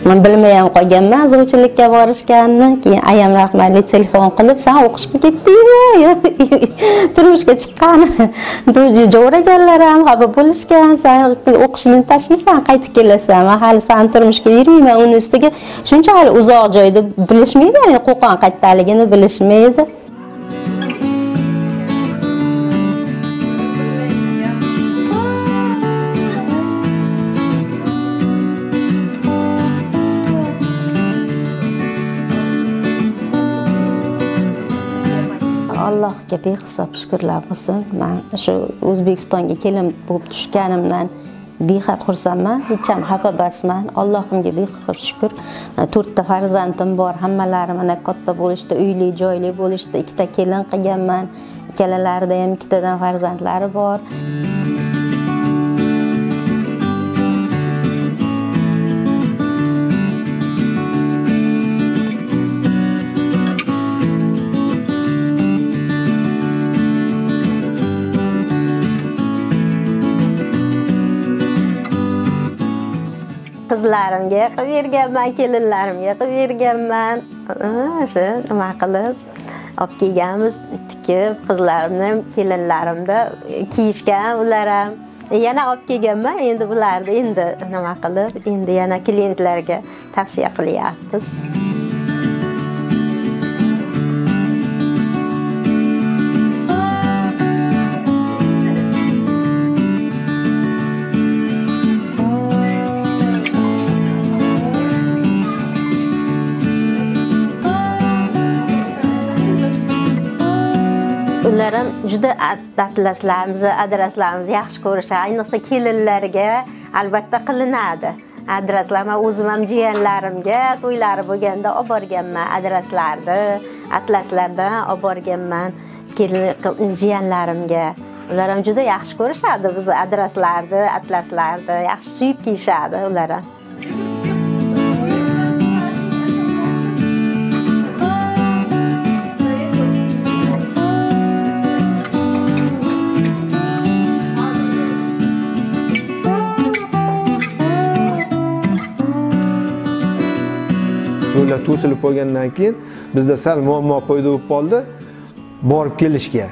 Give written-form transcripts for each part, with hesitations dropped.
Men bilmay ham qolganman zuvchilikka borishganini. Keyin ayam rahmatli telefon qilib, "Sen o'qishga ketdingmi? Turmushga chiqqan." Jo'raganlar ham xafa bo'lishgan, "Sen o'qishni tashlaysan, qaytib kelasan. Men hali sen turmushga yurmayman." Uni ustiga shuncha hali uzoq joyda bilishmaydi, ya'ni Qo'qon qayerdaligini bilishmaydi. Allohga behisob shukrlar bo'lsin. Men shu O'zbekistonga kelin bo'lib tushganimdan behad xursandman, hech ham xafa emasman. Allohimga behisob shukr. 4 ta farzandim bor, hammalari mana katta bo'lishdi, uyli, joyli bo'lishdi. 2 ta kelin qilganman. Ikkalalarida ham ikkitadan farzandlari bor. Qizlarimga qilib berganman, kelinlarimga qilib berganman. O'sha nima qilib olib kelganmiz, tikib qizlarimni, kelinlarimda kiyishgan ular ham. Yana olib kelganman, endi bularni endi nima qilib, endi yana klientlarga tavsiya qilyapmiz. Ular ham juda atlaslarimizni, adreslarimizni yaxshi ko'rishadi. Ayniqsa kelinlarga albatta qilinadi. Adreslar, men o'zim ham jiyanlarimga to'ylari bo'lganda olib borganman adreslarni, atlaslardan olib borganman kelin jiyanlarimga. Ular ham juda yaxshi ko'rishadi bizni adreslarni, atlaslarni, yaxshi suyib kiyishadi ular ham. Yo'llar to'silib qolgandan keyin bizda sal muammo paydo bo'lib qoldi borib kelishga.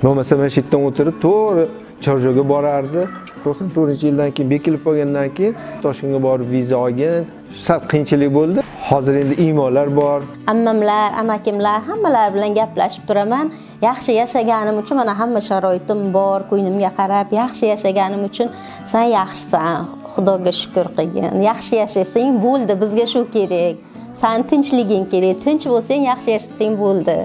Bo'lmasa mana shu yerdan o'tirib to'g'ri Chorjo'ga borardi. 94-yildan keyin bekilib qolgandan keyin Toshkentga borib viza olgan, sal qiyinchilik bo'ldi. Hozir endi imolar bor. Ammamlar, amakimlar hammalari bilan gaplashib turaman. Yaxshi yashaganim uchun mana hamma sharoitim bor, ko'nglimga qarab yaxshi yashaganim uchun sen yaxshisan, Xudoga shukr qilgin. Yaxshi yashasang bo'ldi, bizga shu kerak. Sen tinchliging kerak. Tinch bo'lsang, yaxshi yashasang bo'ldi.